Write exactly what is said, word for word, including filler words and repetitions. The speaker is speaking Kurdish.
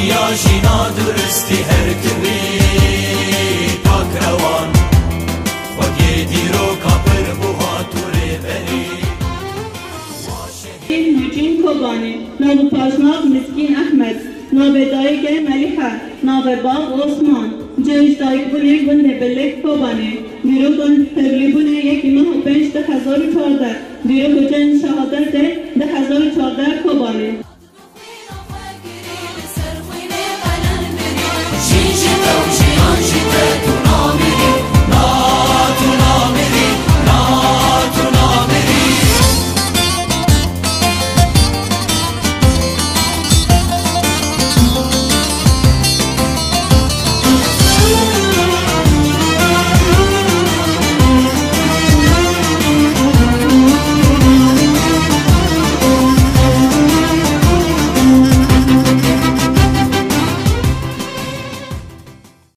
Ya jîna duristî her kiwî takrewan, xwediyê dîroka pir bû hat û rêberî. Nûcîn Kobanê, navê paşnav Miskîn Ehmed, navê dayikê Melîhe, navê bav Osman, cihê ji dayikbûnê gundê Bilêk Kobanê, dîroka tevlîbûnê yekî meha pênc du hezar û çardeh, dîroka cihên şehadetê du hezar û çardeh Kobanê.